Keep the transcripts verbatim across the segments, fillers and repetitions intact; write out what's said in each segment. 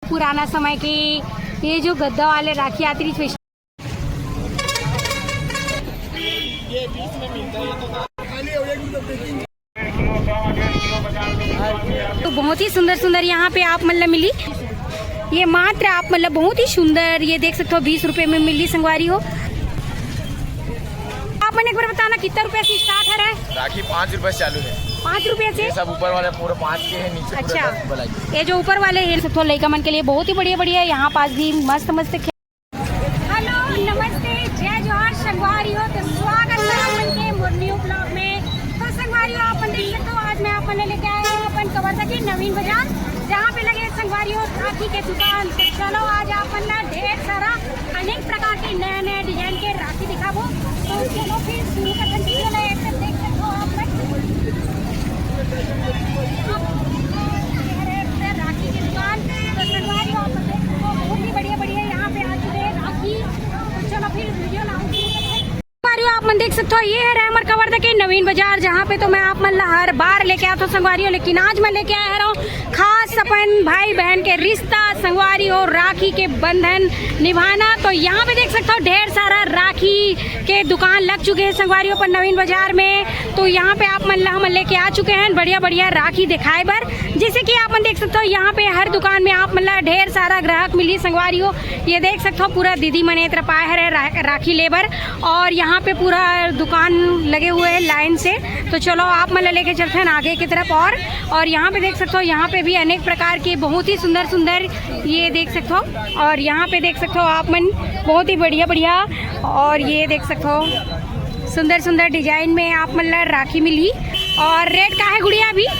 पुराना समय के ये जो गद्दा वाले राखी आती थी, तो बहुत ही सुंदर सुंदर यहाँ पे आप मन ला मिली। ये मात्र आप मन ला बहुत ही सुंदर, ये देख सकते हो, बीस रुपए में मिली संगवारी हो। आप मन एक बार बताना कितना रुपया से स्टार्ट है? राखी पाँच रुपए से चालू है। पाँच रुपया से? ये सब ऊपर वाले पूरा पाँच के है, नीचे पूरा अच्छा। दस रुपए लगे। ये जो ऊपर वाले हैं, सब तो लइका मन के लिए बहुत ही बढ़िया बढ़िया। यहाँ पास भी मस्त मस्त खे-, हेलो, नमस्ते, जय जोहार संगवारी हो। तो स्वागत है आप मन के मोर न्यू ब्लॉग में। तो संगवारी हो, आप मन देख सकते हो, आज मैं आप मन लेके आया हूँ अपन कवर्धा के नवीन बाजार, जहाँ पे लगे संगवारी हो राखी के दुकान। तो चलो, आज आप मन ला ढेर सारा अनेक प्रकार के नया नया डिजाइन के राखी दिखाबो। तो चलो फिर शुरू करथन वीडियो ला। एक तरफ देख सकते हो आप मन, राखी के दुकान। तो संगवारी हो, आप देख सकते हो, बहुत ही बढ़िया बढ़िया यहाँ पे आ चुके हैं राखी। तो चलो फिर वीडियो ला शुरू करथन। संगवारी हो, आप मन देख सकते हो, ये है हमर कवर्धा के नवीन बाजार, जहाँ पे तो मैं आप मन ला हर बार लेके आता हूँ संगवारी हो, लेकिन आज मैं लेके आया हूँ खास अपन भाई बहन के रिश्ता संगवारी हो, राखी के बंधन निभाना। तो यहाँ पे देख सकते हो ढेर सारा राखी के दुकान लग चुके हैं संगवारी हो अपन नवीन बाजार में। तो यहाँ पे आप मन ला हमन लेके आ चुके हैं बढ़िया बढ़िया राखी दिखाए बर। जैसे कि आप मन देख सकते हो, यहाँ पे हर दुकान में आप मन ला ढेर सारा ग्राहक मिली संगवारी हो। ये देख सकते हो पूरा दीदी मन ए तरफ आए हरे रा-, राखी ले बर, और यहाँ पे पूरा दुकान लगे हुए हैं लाइन से। तो चलो आप मन ला लेके चलते हैं आगे की तरफ। और और यहाँ पे देख सकते हो, यहाँ पे भी अनेक प्रकार के बहुत ही सुंदर सुंदर, ये देख सकते हो। और यहाँ पे देख सकते हो आप मन, बहुत ही बढ़िया बढ़िया। और ये देख सकते हो सुंदर सुंदर डिजाइन में आप मन ला राखी मिली। और रेट का है गुड़िया अभी? अ,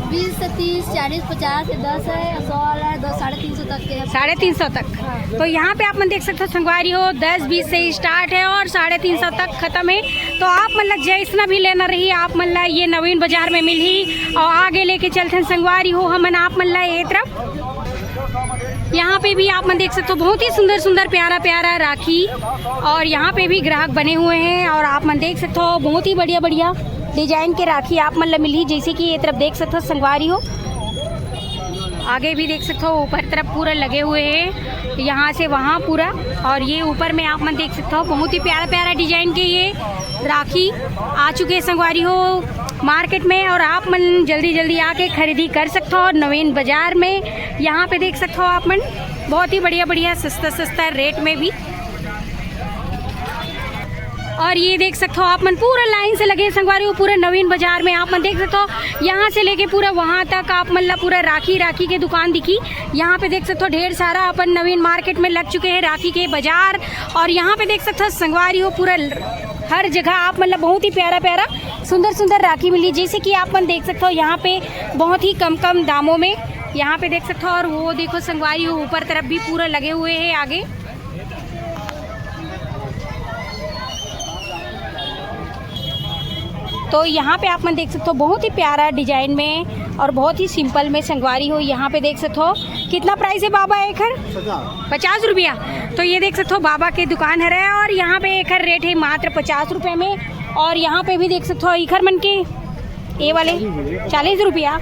बीस से तीस, चालीस, पचास से दस है, सौ वाला है, दस, साढ़े तीन सौ तक के है। साढ़े तीन सौ तक। तो यहाँ पे आप मन देख सकते हो संगवारी हो, दस बीस से स्टार्ट है और साढ़े तीन सौ तक खत्म है। तो आप मन ला जैसना भी लेना रही, आप मन ला ये नवीन बाजार में मिलही। और आगे लेके चलथन संगवारी हो हमन आप मन ला ये तरफ। यहाँ पे भी आप मन देख सकते हो बहुत ही सुंदर सुंदर प्यारा प्यारा राखी। और यहाँ पे भी ग्राहक बने हुए हैं और आप मन देख सकते हो बहुत ही बढ़िया बढ़िया डिजाइन के राखी आप मन ला मिलही। जैसे कि ये तरफ देख सकते हो संगवारी हो, आगे भी देख सकते हो ऊपर तरफ पूरा लगे हुए हैं, यहाँ से वहाँ पूरा। और ये ऊपर में आप मन देख सकते हो बहुत ही प्यारा प्यारा डिजाइन के ये राखी आ चुके हैं संगवारी हो मार्केट में। और आप मन जल्दी जल्दी आके खरीदी कर सकते हो। और नवीन बाजार में यहाँ पे देख सकते हो आप मन बहुत ही बढ़िया बढ़िया सस्ता सस्ता रेट में भी। और ये देख सकते हो आप मन पूरा लाइन से लगे संगवारी हो पूरे नवीन बाजार में। आप मन देख सकते हो यहाँ से लेके पूरा वहाँ तक आप मन ला पूरा राखी राखी के दुकान दिखी। यहाँ पे देख सकते हो ढेर सारा अपन नवीन मार्केट में लग चुके हैं राखी के बाजार। और यहाँ पे देख सकते हो संगवारी हो पूरा ल-, हर जगह आप मन ला बहुत ही प्यारा प्यारा सुंदर सुंदर राखी मिली। जैसे कि आप मन देख सकते हो यहाँ पे बहुत ही कम कम दामों में यहाँ पे देख सकते हो। और वो देखो संगवारी हो ऊपर तरफ भी पूरा लगे हुए हैं आगे। तो यहाँ पे आप मन देख सकते हो बहुत ही प्यारा डिजाइन में और बहुत ही सिंपल में संगवारी हो। यहाँ पे देख सकते हो कितना प्राइस है बाबा एखर? पचास। पचास रुपया। तो ये देख सकते हो बाबा के दुकान हरे और यहाँ पे एखर रेट है मात्र पचास रुपया में। और यहाँ पे भी देख सकते हो इखर मन के ये वाले चालीस रुपया।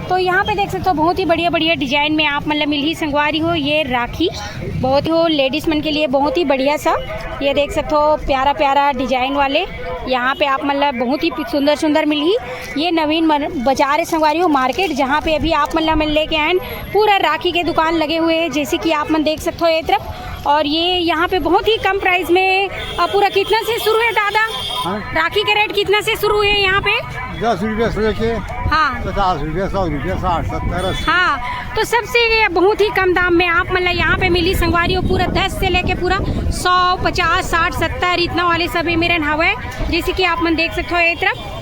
तो यहाँ पे देख सकते हो बहुत ही बढ़िया बढ़िया डिजाइन में आप मन ला मिलही संगवारी हो। ये राखी बहुत ही हो लेडीज मन के लिए बहुत ही बढ़िया सा। ये देख सकते हो प्यारा प्यारा डिजाइन वाले यहाँ पे आप मन ला बहुत ही सुंदर सुंदर मिलही। ये नवीन मन-, बाजार है संगवारी हो मार्केट, जहाँ पे अभी आप मन ला मन लेके आए हैं पूरा राखी के दुकान लगे हुए हैं जैसे कि आप मन देख सकते हो ये तरफ। और ये यहाँ पे बहुत ही कम प्राइस में, अ, पूरा कितना से शुरू है दादा? हाँ? राखी के रेट कितना से शुरू है यहाँ पे? दस रुपये से लेके हाँ। पचास रुपये, सौ रुपये, साठ, सत्तर, अस्सी। हाँ, तो सबसे ये बहुत ही कम दाम में आप मतलब यहाँ पे मिली संगवारी हो, पूरा दस से लेके पूरा सौ, पचास, साठ, सत्तर इतना वाले सभी मेरन हवे, जैसे कि आप मन देख सकते हो ये तरफ।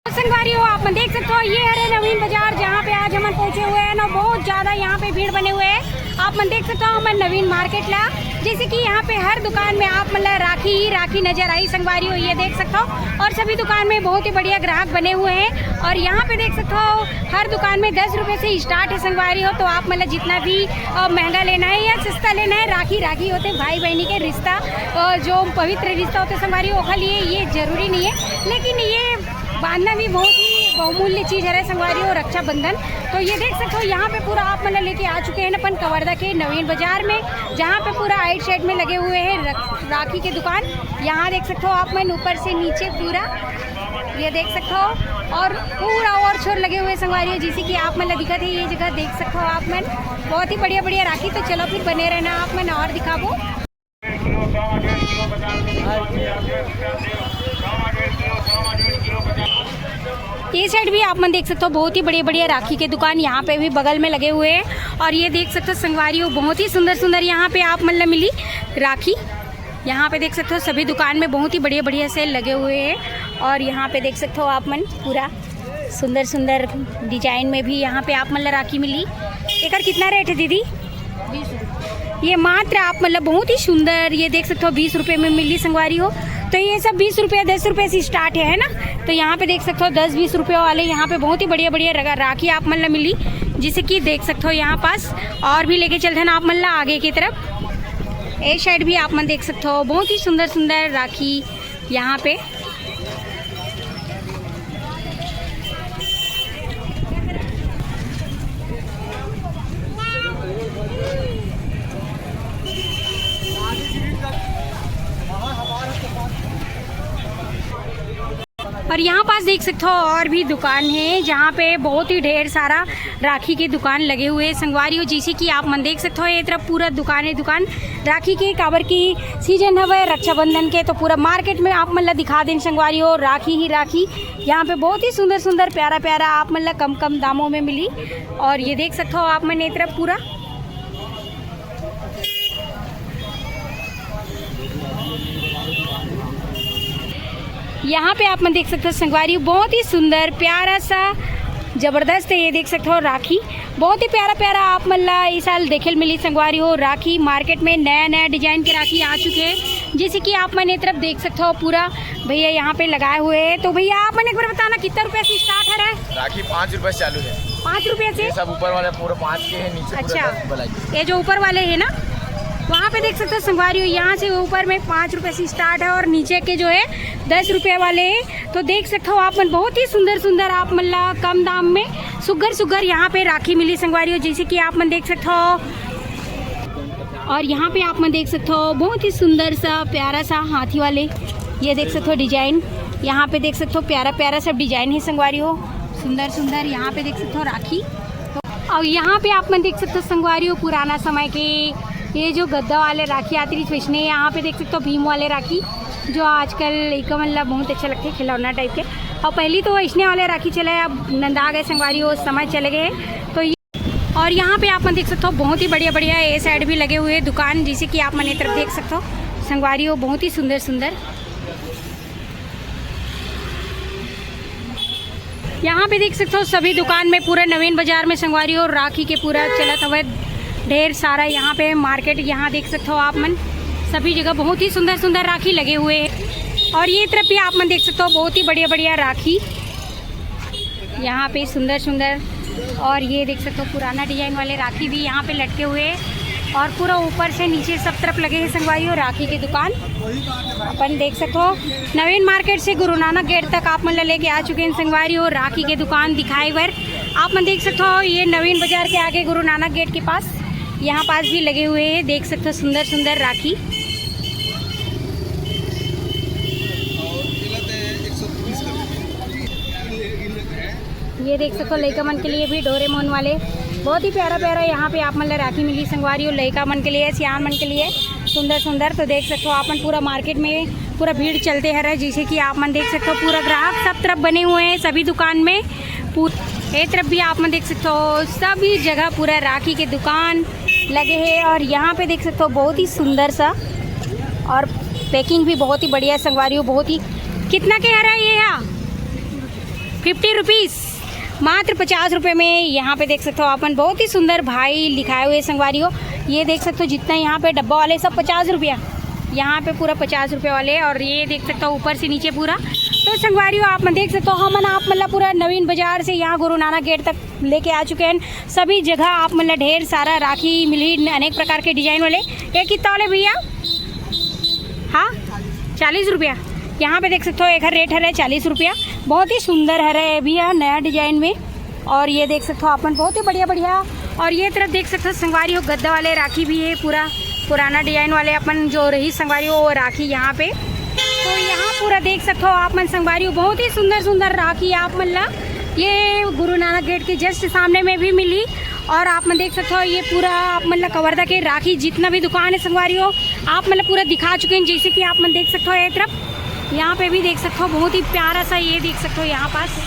संगवारी हो, आप मन देख सकते हो, ये हरे नवीन बाजार, जहाँ पे आज हमन पहुँचे हुए हैं ना, बहुत ज्यादा यहाँ पे भीड़ बने हुए हैं। आप मन देख सकते हो, हमन नवीन मार्केट ला, जैसे कि यहाँ पे हर दुकान में आप मन ला राखी ही राखी नजर आई संगवारी हो, ये देख सकते हो। और सभी दुकान में बहुत ही बढ़िया ग्राहक बने हुए हैं। और यहाँ पे देख सकते हो, हर दुकान में दस रुपये से स्टार्ट है संगवारी हो। तो आप मन ला जितना भी, अ, महंगा लेना है या सस्ता लेना है, राखी राखी होते, भाई बहनी के रिश्ता, अ, जो पवित्र रिश्ता होते संगवारी हो, ओखर लिए ये जरूरी नहीं है, लेकिन ये बांधना भी बहुत ही बहुमूल्य चीज हरे संगवारी हो, रक्षाबंधन। तो ये देख सकते हो, यहाँ पे पूरा आप मन ला लेके आ चुके हैं अपन कवर्धा के नवीन बाजार में, जहाँ पे पूरा आइट साइड में लगे हुए हैं रख-, राखी के दुकान। यहाँ देख सकते हो आप मन ऊपर से नीचे पूरा, ये देख सकते हो, और पूरा और छोर लगे हुए संगवारी हो, जैसे कि आप मन ला दिखत है ये जगह देख सकते हो आप मन। बहुत ही बढ़िया बढ़िया राखी। तो चलो फिर बने रहना आप मन, और दिखाबो। ये साइड भी आप मन देख सकते हो, बहुत ही बढ़िया बढ़िया राखी के दुकान यहाँ पे भी बगल में लगे हुए हैं। और ये देख सकते हो संगवारी हो, बहुत ही सुंदर सुंदर यहाँ पे आप मन ला मिली राखी। यहाँ पे देख सकते हो सभी दुकान में बहुत ही बढ़िया बढ़िया सेल लगे हुए हैं। और यहाँ पे देख सकते हो आप मन पूरा सुंदर सुंदर डिजाइन में भी यहाँ पे आप मन ला राखी मिली। एकर कितना रेट है दीदी? ये मात्र आप मतलब बहुत ही सुंदर, ये देख सकते हो बीस रुपये में मिली संगवारी हो। तो ये सब बीस रुपये, दस रुपये से स्टार्ट है, है ना? तो यहाँ पे देख सकते हो दस बीस रुपये वाले यहाँ पे बहुत ही बढ़िया बढ़िया रगा-, राखी आप मन ला मिली, जिसे कि देख सकते हो यहाँ पास। और भी लेके चलते हैं आप मन ला आगे की तरफ। ए साइड भी आप मन देख सकते हो बहुत ही सुंदर सुंदर राखी यहाँ पे। और यहाँ पास देख सकते हो और भी दुकान है, जहाँ पे बहुत ही ढेर सारा राखी के दुकान लगे हुए हैं संगवारी हो। जैसे कि आप मन देख सकते हो ये तरफ पूरा दुकान है, दुकान राखी के, काबर की सीजन हवे रक्षाबंधन के, तो पूरा मार्केट में आप मन ला दिखा देन संगवारी हो, राखी ही राखी। यहाँ पे बहुत ही सुंदर सुंदर प्यारा प्यारा आप मन ला कम कम दामों में मिली। और ये देख सकते हो आप मन ये तरफ पूरा यहाँ पे आप मन देख सकते हो संगवारी, बहुत ही सुंदर प्यारा सा जबरदस्त है। ये देख सकते हो राखी, बहुत ही प्यारा प्यारा आप मन ला इस साल देखे ल मिली संगवारी हो। राखी मार्केट में नया नया डिजाइन के राखी आ चुके हैं, जैसे कि आप मन ये तरफ देख सकते हो पूरा भैया यहाँ पे लगाए हुए हैं। तो भैया आप मन एक बार बताना कितना रुपया से स्टार्ट है? राखी पाँच रुपए से चालू है। पाँच रुपया से? ये सब ऊपर वाला पूरा पाँच के है, नीचे पूरा अच्छा। दस वाला है। ये जो ऊपर वाले है ना, वहाँ पे देख सकते हो संगवारी हो, यहाँ से ऊपर में पाँच रुपये से स्टार्ट है और नीचे के जो है दस रुपये वाले हैं। तो देख सकते हो आप मन बहुत ही सुंदर सुंदर आप मन ला कम दाम में सुग्घर सुग्घर यहाँ पे राखी मिली संगवारी हो, जैसे कि आप मन देख सकते हो। और यहाँ पे आप मन देख सकते हो बहुत ही सुंदर सा प्यारा सा हाथी वाले, ये देख सकते हो डिजाइन, यहाँ पे देख सकते हो प्यारा प्यारा सब डिजाइन है संगवारी हो, सुंदर सुंदर। यहाँ पे देख सकते हो राखी। और यहाँ पे आप मन देख सकते हो संगवारी हो पुराना समय के ये जो गद्दा वाले राखी आती रही वैसने, यहाँ पे देख सकते हो भीम वाले राखी, जो आजकल लइका मन ला बहुत अच्छा लगते खिलौना टाइप के। और पहली तो वैसने वाले राखी चले, अब नंदा गए संगवारी हो, समय चले गए। तो ये, और यहाँ पे आप मन देख सकते हो बहुत ही बढ़िया बढ़िया ये साइड भी लगे हुए हैं दुकान, जैसे कि आप मन ये तरफ देख सकते हो संगवारी हो, बहुत ही सुंदर सुंदर। यहाँ पे देख सकते हो सभी दुकान में पूरा नवीन बाजार में संगवारी हो राखी के पूरा चलत हवे ढेर सारा यहाँ पे मार्केट। यहाँ देख सकते हो आप मन सभी जगह बहुत ही सुंदर सुंदर राखी लगे हुए हैं। और ये तरफ भी आप मन देख सकते हो बहुत ही बढ़िया बढ़िया राखी यहाँ पे सुंदर सुंदर। और ये देख सकते हो पुराना डिजाइन वाले राखी भी यहाँ पे लटके हुए हैं और पूरा ऊपर से नीचे सब तरफ लगे हैं संगवारी हो राखी की दुकान। अपन देख सकते हो नवीन मार्केट से गुरु नानक गेट तक आप मन ला लेके आ चुके हैं संगवारी हो राखी के दुकान दिखाए बर। आप मन देख सकते हो ये नवीन बाजार के आगे गुरु नानक गेट के पास, यहाँ पास भी लगे हुए हैं, देख सकते हो सुंदर सुंदर राखी। ये देख सकते हो लइका मन के लिए भी डोरेमोन वाले बहुत ही प्यारा प्यारा यहाँ पे आप मन ला राखी मिली संगवारी हो, लइका मन के लिए, सियान मन के लिए सुंदर सुंदर। तो देख सकते हो आप मन पूरा मार्केट में पूरा भीड़ चलते हरे, जैसे कि आप मन देख सकते हो पूरा ग्राहक सब तरफ बने हुए हैं सभी दुकान में। पू-, ए तरफ भी आप मन देख सकते हो सभी जगह पूरा राखी के दुकान लगे हैं। और यहाँ पे देख सकते हो बहुत ही सुंदर सा और पैकिंग भी बहुत ही बढ़िया संगवारी हो, बहुत ही। कितना के हरा ये? यहाँ फिफ्टी रुपीज़, मात्र पचास रुपये में। यहाँ पे देख सकते हो आप मन बहुत ही सुंदर भाई लिखाए हुए संगवारी हो। ये देख सकते हो जितना यहाँ पे डब्बा वाले सब पचास रुपया, यहाँ पे पूरा पचास रुपये वाले। और ये देख सकते हो ऊपर से नीचे पूरा। तो संगवारी हो आप मन देख सकते हो हमन आप मन ला पूरा नवीन बाजार से यहाँ गुरु नानक गेट तक लेके आ चुके हैं। सभी जगह आप मन ला ढेर सारा राखी मिली अनेक प्रकार के डिजाइन वाले। ये कितना वाले भैया? हाँ, चालीस रुपया। यहाँ पे देख सकते हो, एकर रेट हरे चालीस रुपया। बहुत ही सुंदर हरे, ये भी है नया डिजाइन में। और ये देख सकते हो आप मन, बहुत ही बढ़िया बढ़िया। और ये तरफ देख सकते हो संगवारी हो, गद्दा वाले राखी भी है, पूरा पुराना डिजाइन वाले अपन जो रही संगवारी हो, वो राखी यहाँ पे। तो यहाँ पूरा देख सकते हो आप मन संगवारी हो, बहुत ही सुंदर सुंदर राखी आप मन ला ये गुरु नानक गेट के जस्ट सामने में भी मिली। और आप मन देख सकते हो, ये पूरा आप मन ला कवर्धा के राखी जितना भी दुकान है संगवारी हो, आप मन ला पूरा दिखा चुके हैं। जैसे कि आप मन देख सकते हो, ये तरफ यहाँ पे भी देख सकते हो, बहुत ही प्यारा सा, ये देख सकते हो यहाँ पास।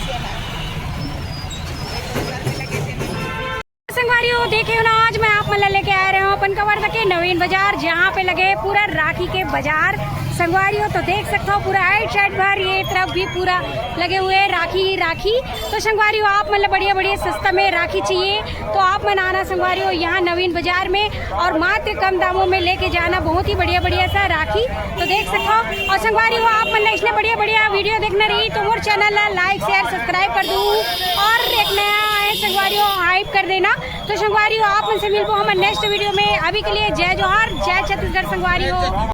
संगवारी हो, देखे हो ना, आज मैं आप मन ला लेके आ रहे हूँ अपन कवर्धा के नवीन बाजार, जहाँ पे लगे पूरा राखी के बाजार। संगवारी हो, तो देख सकते हो पूरा आइट साइड भर ये तरफ भी पूरा लगे हुए हैं राखी ही राखी। तो संगवारी हो, आप मन ला बढ़िया बढ़िया सस्ता में राखी चाहिए तो आप मन आना संगवारी हो यहाँ नवीन बाजार में, और मात्र कम दामों में लेके जाना बहुत ही बढ़िया बढ़िया सा राखी। तो देख सकते हो। और संगवारी हो, आप मन ला इसने बढ़िया बढ़िया वीडियो देखना रही तो मोर चैनल ला लाइक शेयर सब्सक्राइब कर दू, और एक नया आए संगवारी हो, हाइप कर देना। तो संगवारी हो, आप मन से मिलबो हमर नेक्स्ट वीडियो में। अभी के लिए जय जोहार, जय छत्तीसगढ़ संगवारी हो।